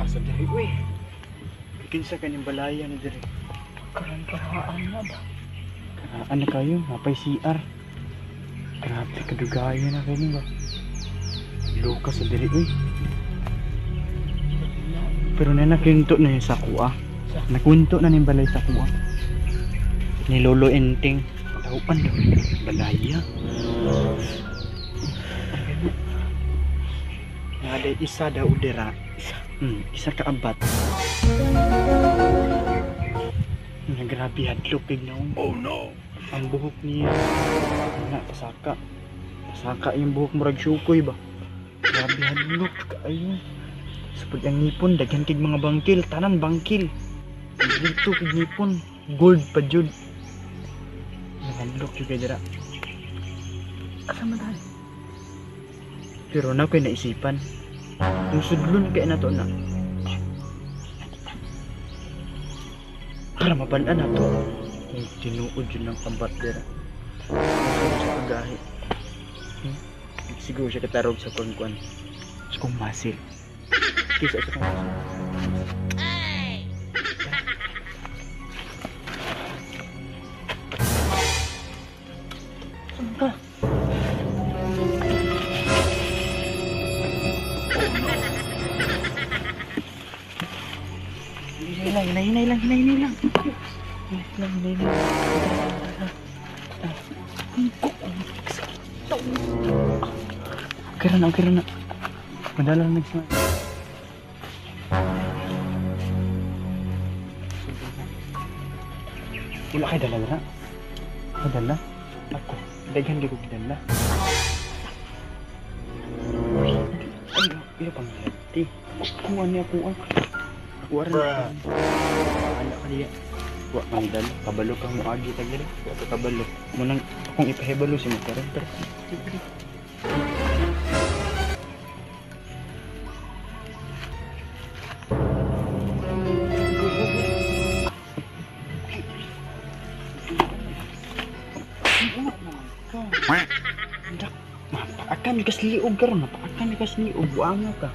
Sa diri uy. Kinsa kaning balaya ni diri? Karon karaan na ba? Karaan na kayo, napay CR. Grabe kadugayan na kayo ba? Luka sa diri uy. Pero na nakinto na yung sa kuha. Nakunto na ning balay sa kuha. Ni Lolo Enteng. Taupan daw. Balaya. Naday isa daw dira. Isa. Isa ka abat. Nga grabe hadlok kay naong. Oh no! Ang buhok niya. Na pasaka. Pasaka yung buhok murag syukoy ba. Grabe hadlok kaayo. Sa pag ang ngipon daghan kig mga bangkil, tanan bangkil. Dito kig ngipon, gold pa jud. Hadlok jud kay dira. Asa man tayo? Pero na ko'y naisipan. Kung sudlon kay na to na. Para mabalaan na to. Kung tinuod yun ng abat dira. Siguro sa pagahi. Siguro siya katarog sa kuan-kuan. Sa kong masil. Kisa sa kong masil. Saan ka? Hinay lang, hinay lang, hinay lang. Hinay lang, hinay lang. Okay na, okay na. Madala na nagsama. Wala kay dala na? Dala? Ako, daghan di ko dala. Ay, ilo pang lati. Kuha niya, kuha. Kuha rin. Wala ka diya. Wa man dala. Kabalo kang muagi tag diri. Wa ka kabalo. Munang akong ipahibalo si mo karon pero. Mapaakan ka sa liog karon, mapaakan ka sa liog, buanga ka.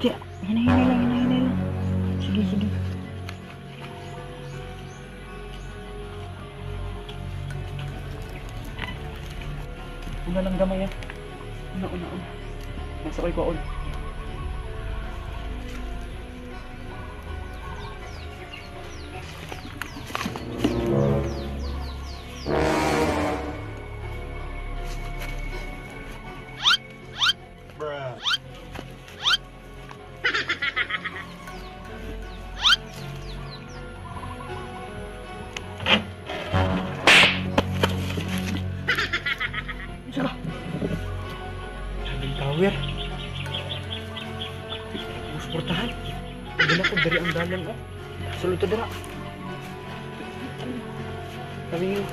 Kaya, hinay-hinay lang, hinay-hinay lang. Sige, sige. Una lang gamay ah. Una, una, una. Nasa ko'y kwaon. Bruh. Isa ka. Sabing tower. Suportahan. Wala ko dari ang dalan oh. Sulod ta dira. Sabi niyo.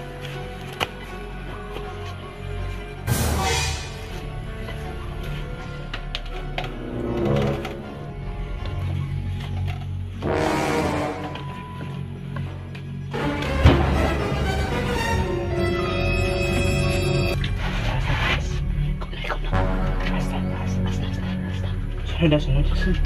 Sunod na, sunod. Sunod.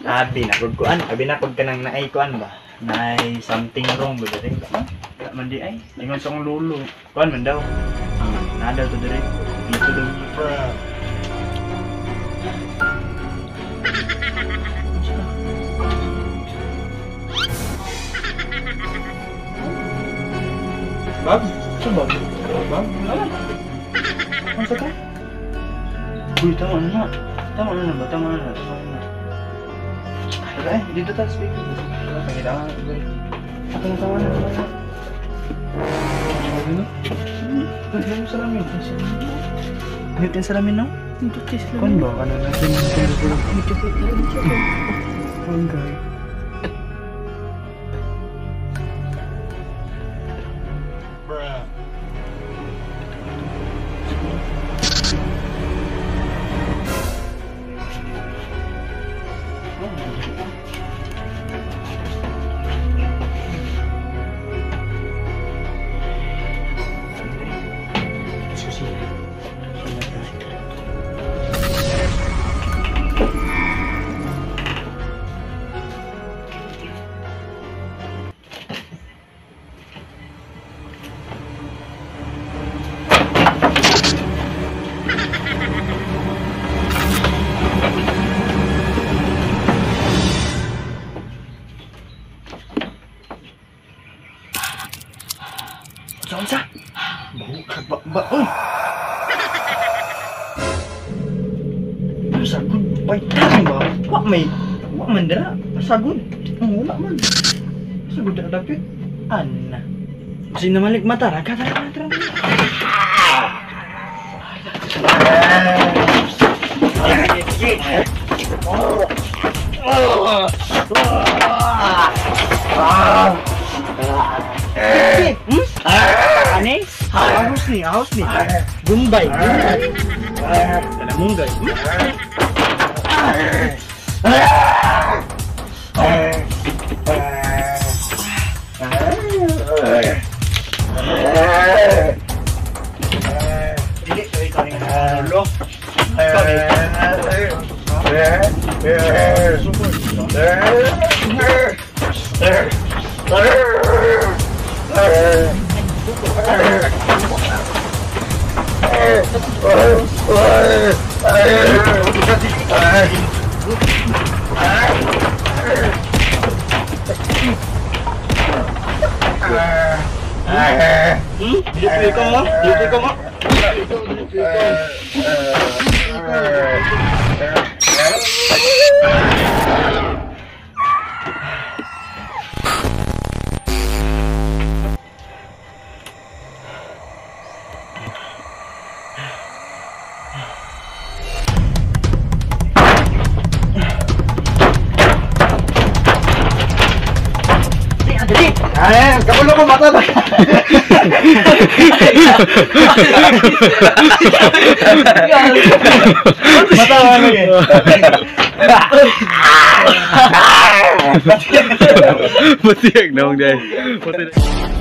Abi na kog kuan, abi na kog kanang naay kuan ba? Naay something wrong ba diri? Wala man di ay. Ingon sa akong lolo. Kuan man daw. Naa daw to diri. Dito daw. Bab? Sa bab? Bab? Wala. Ano sa ka? Uy, tama na na. Tama na na ba? Tama na na. Tama na na. Tara eh, dito tayo speaker. Tara, pangita ka na. Ako na, tama na. Tama na. Ano na? Ano yung salamin? Ano yung salamin, no? Kung ba? Ano natin yung salamin? Okay. Unsa? Buka ba ba oy. Pasagod paytan ba? Wa may wa man dira. Pasagod. Wala man. Pasagod dira dapit. Ana. Kasi namalik mata ra ka tara tara. Ani? Ahos ni. Gumbay. Talamunggay. Dili, ikaw ni lolo. Ikaw ni. Ay, kapulo ko mata ba? Mata ba lagi? Matiag na dai. Matiag.